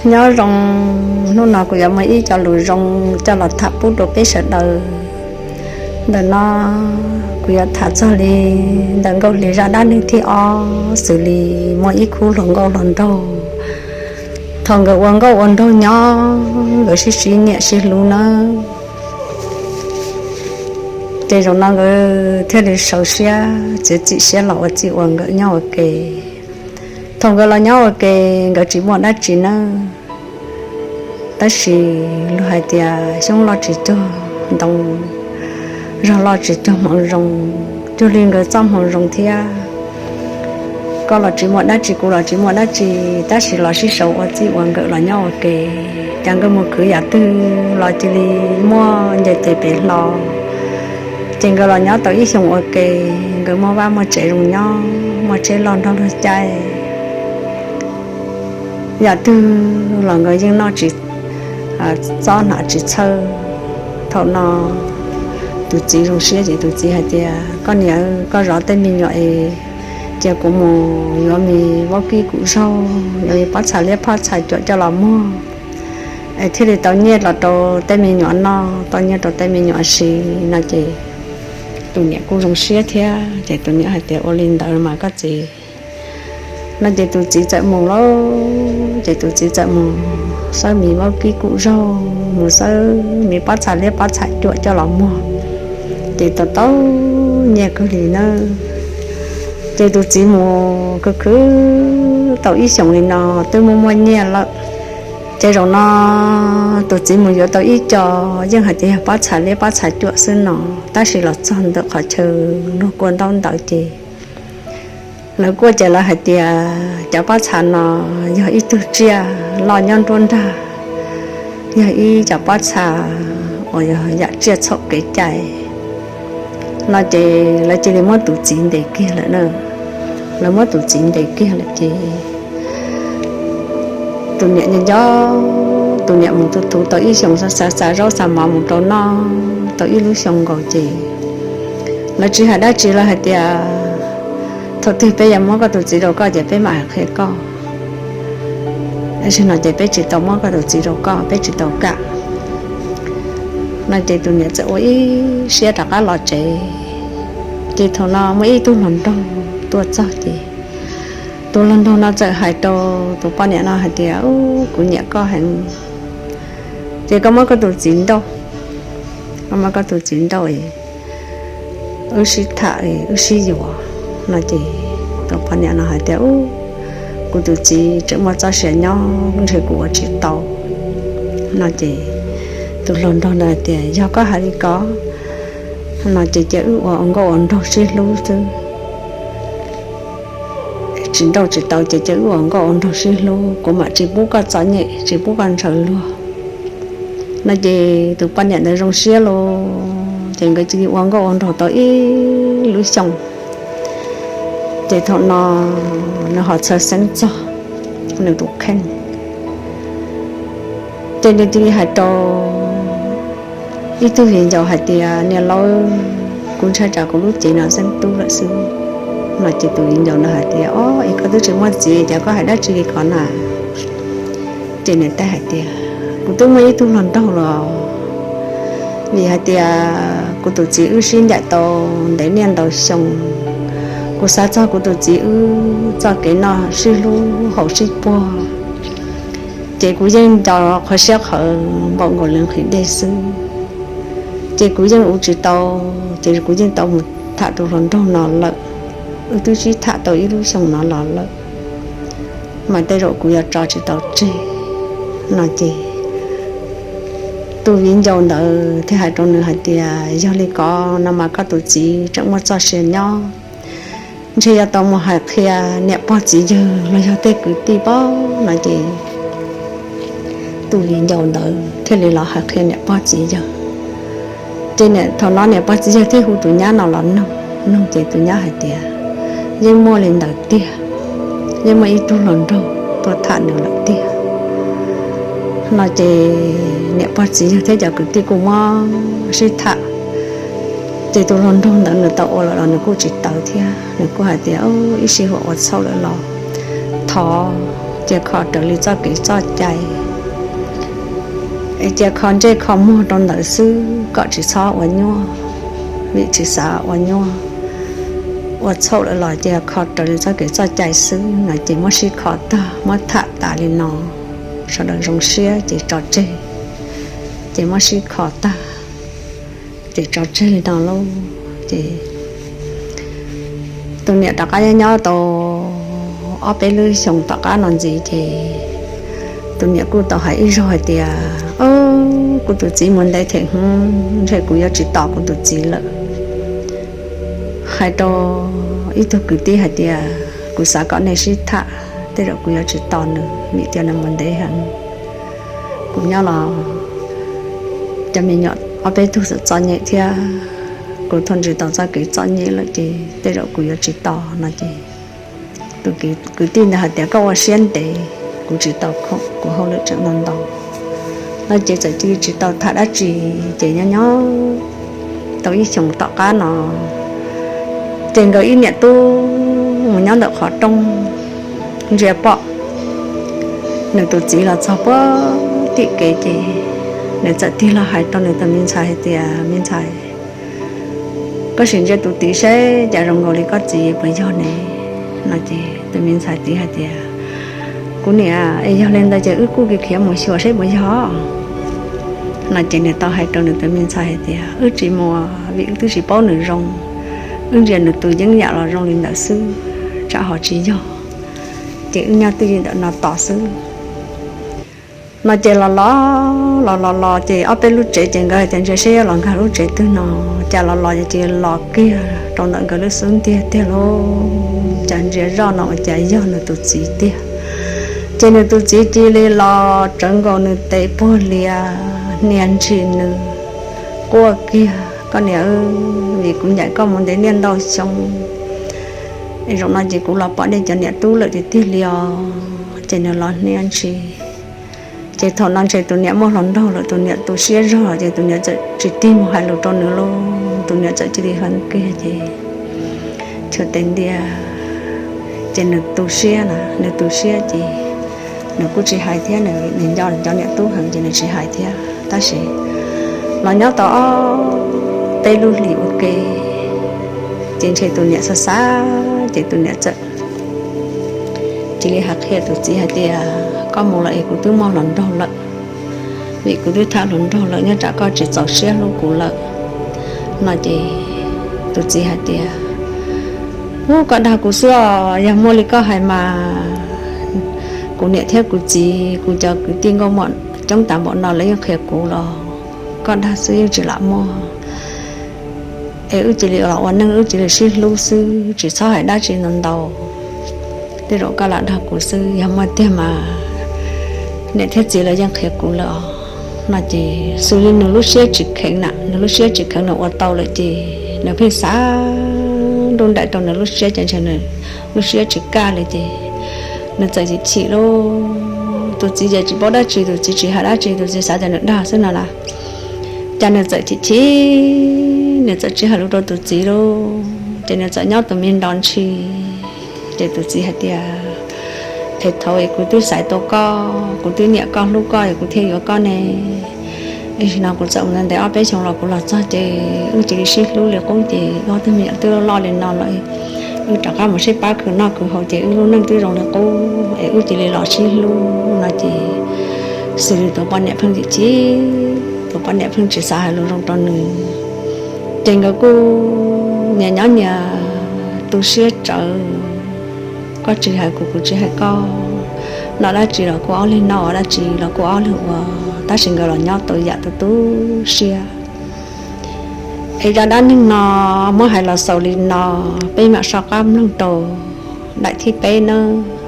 Nyob zoo, hnub no kuv yuav muaj ib co lus zoo coj los tham pub rau peb sawv daws. Ntawm no kuv yuav tham txog li ntawm Nkauj Hli zaj dab neeg thib ob, xws li muaj ib khub hluas nkauj hluas nraug. Thaum nkawd ua nkauj ua nraug nyob, nkawd sib sib nyiam sib hlub nawb, ces zaum no nkawd thiaj li sawv siab txiav txim siab los ua txij ua nkawm nyob ua ke. Thaum nkawd los nyob ua ke, nkawd tsis muaj dab tsi nawb, tab sis luag hais tias xyoob loj tsis cuag ntoo, zog loj tsis cuag hmoov zoo, cuag li nkawd txoj hmoov zoo thiab. Koj los tsis muaj dab tsi, kuv los tsis muaj dab tsi, tab sis los sib sau ua txij ua nkawm los nyob ua ke. Cas nkawd mus khwv yam twg los cia li muaj nce tes pem hlo. Ces nkawd los nyob tau ib xyoos ua ke, nkawd muaj vaj muaj tsev zoo nyob, muaj tsheb loj nrog luag caij. Yam twg los nkawd yeej noj tsis txob hnav tsis txhawj. Thaum no tus txiv zoo siab ces tus txiv hais tias, koj niam, koj zov tej me nyuam es cia kuv mus yuav me vaub kib kuv zaug, yuav me pob txha liab pob txha cuam coj los muag, es thiaj li tau nyiaj los rau tej me nyuam noj, tau nyiaj rau tej me nyuam siv no ces tus niam kuj zoo siab thiab. Ces tus niam hais tias, ua li ntawd mas koj txiv. No ces tus txiv txawm mus lauj, ces tus txiv txawm mus xawb me vaub kib kuj zaug, mus xawb me pob txha liab pob txha cuam coj los muag, ces tau tau nyiaj kawg li nawb. Ces tus txiv mus khwv khwv tau ib xyoos li no twb muaj muaj nyiaj lawm. Ces zaum no tus txiv mus yuav tau ib co, yeej hais tias yog pob txha liab pob txha cuam xwb no, tab sis los txog ntawm qhov chaw luag kua ntaub ntawv ces lawv kuaj ces lawv hais tias cov pob txha no yog ib tug tsiaj loj nyob nruab nrag, yog ib cov pob txha uas yog yam tsiaj txhaum kev cai no ces lawv cia li muab tus txiv ntes kiag lawm na. Lawv muab tus txiv ntes kiag lawm ces tus niam nco nco, tus niam mus tu tu tau ib xyoos, xa xa zaub xa mov mus rau noj tau ib lub xyoo nkaus ces lawv tsis hais dab tsi, lawv hais tias thaum twg peb yuav muab koj tus txiv rau koj ces peb mam hais qhia koj, tab sis no ces peb tsis tau muab koj tus txiv rau koj, peb tsis tau kam no ces tus niam txawm ua ib siab rov qab los tsev. Ces thaum no muaj ib tug hluas nraug tuaj txog ces tus hluas nraug no txawm hais rau tus poj niam no hais tias, kuv nyiam koj heev, ces koj muab koj tus txiv nrauj, koj muab koj tus txiv nrauj, wb sib tham, wb sib yuav no ces tus poj niam no hais tias, kuv tus txiv tseem muaj txoj sia nyob, ntshe kuv ua tsis tau no ces tus hluas nraug ntawd hais tias, yog koj hais li ko no ces cia wb ua nkauj ua nraug sib hlub xwb. Tsis nrauj tsis tau ces cia wb ua nkauj ua nraug sib hlub, kuv mam tsis pub koj txom nyem, tsis pub koj ntshaw luag no ces tus poj niam ntawd zoo siab lauj, ces nkawd cia li ua nkauj ua nraug tau ib lub xyoo. Ces thaum no nws ho txhawj xeeb txog nws tus kheej, ces nws cia li hais rau ib tug viv ncaus hais tias, niam laus, kuv ntshai tsam kuv lub cev no xeeb tub lawm xwb no ces tus viv ncaus no hais tias, o, es koj twb tsis muaj txiv ces koj hais dab tsi li ko na? Ces nws teb hais tias, kuv twb muaj ib tug hluas nraug los, vim hais tias kuv tus txiv wb sib ncaim tau ntev niaj ntau xyoo, kuv xav txog kuv tus txiv wb txoj kev noj sib hlub haus sib puag, ces kuv yeej nco qhov siab qhawv npaum nkaus li nqhis dej xwb. Ces kuv yeej ua tsis tau, ces kuv yeej tau mus tham tus hluas nraug no lawm, wb twb sib tham tau ib lub xyoo no los lawm, mas tej zaum kuv yuav tso tsis tau tseg no ces tus viv ncaus ntawd thiaj hais rau nws hais tias, yog li ko no mas koj tus txiv tseem muaj txoj sia nyob, ntshe yuav tau mus hais qhia niam pog txiv yawg los yog tej kwv tij pob no ces tus viv ncaus ntawd thiaj li los hais qhia niam pog txiv yawg. Ces thaum no niam pog txiv yawg thiaj hu tus nyab no los nug, nug ces tus nyab hais tias, yeej muaj li ntawd tiag, yeej muaj ib tug hluas nraug tuaj tham nws lawm tiag no ces niam pog txiv yawg thiab cov kwv tij kuj muab sib tham. Ces tus hluas nraug ntawd nws tau ua lawm los nws kuj tsis tawv thiab, nws kuj hais tias, ib sij huam ua txhaum lawm los thov cia kho raws li txoj kev txoj cai, cia kho ntsej kho muag rau ntawd xwb kom tsis txhob ua nyuaj, vim tsis xav ua nyuaj ua txhaum lawm los cia kho raws li txoj kev txoj cai xwb no ces muab sib kho tag, muab tham tas li no, sawv daws zoo siab ces tso tseg, ces muab sib kho tag ces tso tseg li no lauj. Ces tus niam rov qab nyob nyob tau ob peb lub xyoos tom qab no ntxiv ces tus niam kuj tau hais ib zaug hais tias, Kuv tus txiv mus ntev them hwv, ntshe kuv yuav tsis tos kuv tus txiv lawm. Hais rau ib tug kwv tij hais tias, Kuv xav kom nej sib tham, tej zaum kuv yuav tsis tos nws vim tias nws mus ntev heev. Kuv nyob los cov me nyuam ob peb tug txom txom nyem thiab, kuv thaum ntsib tau txoj kev txom nyem lawm ces tej zaum kuv yuav tsis tos no ces tus kwv tij ntawd hais tias, Koj ua siab ntev, kuv tsis tau khoom, kuv hauj lwm tseem ntau ntau. No ces txawm cia li tsis tau tham dab tsi. Ces nyob nyob tau ib xyoos tom qab no ces nkawd ib niam tub mus nyob ntawm qhov rooj ntsia pom nws tus txiv los txog puag tim kev ces nws txawm tig los hais rau nws tus me ntxhais hais tias, Me ntxhais, koj sim ntsia tus tid seb cas zoo nkaus li koj txiv puas yog ne? No ces tus me ntxhais tid hais tias, Kuv niam, es yog li ntawd ces wb kuj khiav mus xyuas seb puas yog. No ces nws tau hais rau nws tus me ntxhais hais tias, Wb tsis mus vim wb twb tsis paub nws zoo, wb ntsia nws tus yeeb yam los zoo li ntawd xwb, tsam ho tsis yog, ces wb nyob twj ywm ntawm no tos xwb. No ces los los los los los ces ob peb lub tsev ces nkawd hais tias ntsia seb yuav los nkag lub tsev twg no, cas los los ces los kiag rau ntawm nkawd lub xub ntiag tiag lauj. Cas ntsia zoj no ua cas yog nws tus txiv tiag. Ces nws tus txiv cia li los tsawv nkaus nws tes puag lias hnia ntshis nws, quaj kiag, Koj niam, vim kuv ncaim koj mus ntev niaj ntau xyoo, es zaum no ces kuv los pom nej cov niam tub lawm tiag tiag li os. Ces nws los hnia ntshis. Ces thaum no ntshe tus niam muaj hluas nraug lawm, tus niam tu siab zog ces tus niam txawm tsis tig mus hais lus rau nws lauj. Tus niam txawm cia li hawv kiag ces chua tes ntiag. Ces nws tu siab na, nws tu siab ces nws kuj tsis hais thiab, nws nco cov niam tub heev ces nws tsis hais thiab. Tab sis los nyob tau ob peb lub hlis ua ke ces ntshe tus niam xav xav ces tus niam txawm cia li hais qhia tus txiv hais tias, Koj mus lawm es kuv twb muaj hluas nraug lawm, vim kuv twb tham hluas nraug lawm, nyob tsam koj tsis txaus siab hlub kuv lawm. No ces tus txiv hais tias, Ub, koj dag kuv xwb os, yog muaj li koj hais mas kuv niam thiab kuv txiv, kuv cov kwv tij nkauj muam coob tas npaum no lawv yeej qhia kuv los koj dag xwb, yeej tsis lam muaj. Es wb cia li los ua neej, wb cia li sib hlub xwb, tsis txhob hais dab tsi ntau ntau. Tej zaum koj lam dag kuv xwb, yog muaj tiag mas niam thiab txiv lawv yeej qhia kuv lawm os. No ces xws li nws lub siab tsis kheev na, nws lub siab tsis kheev, nws ua tau lawm ces nws pheej xav nruj nraim rau nws lub siab ces ntshe nws lub siab tsis kaj li ces nws txawm chim chim lauj. Tus txiv ces tsis paub dab tsi, tus txiv tsis hais dab tsi, tus txiv xav tias nws dag xwb no las. Ces nws txawm chim chim, nws txawm tsis hais lus rau tus txiv lauj. Ces nws txawm nyob tus me nrov ntshis. Ces tus txiv hais tias, Es thaum es kuv twb xaiv tau koj, kuv twb nyiam koj hlub koj es kuv thiaj yuav koj ne. Es sim no kuv txawm mus ntev ob peb xyoos los kuv los txog ces wb cia li sib hlub li qub ces ob tug me nyuam twb loj li no lawm, wb rov qab mus sib pab khwv noj khwv haus ces wb lub neej twb zoo li qub es wb cia li los sib hlub no ces xws li tus poj niam pheej chim chim, tus poj niam pheej tsis xav hais lus zoo rau nws. Ces nkawd kuj nyias nyob nyias tu siab tsawv, koj tsis hais kuv, kuv tsis hais koj, noj dab tsi los kuj ob leeg noj, ua dab tsi los kuj ob leeg ua, tab sis nkawd los nyob tau yam tu tu siab. Es zaj dab neeg no muab hais los xaus li no, peb mam soj qab mloog rau daim thib peb nawb.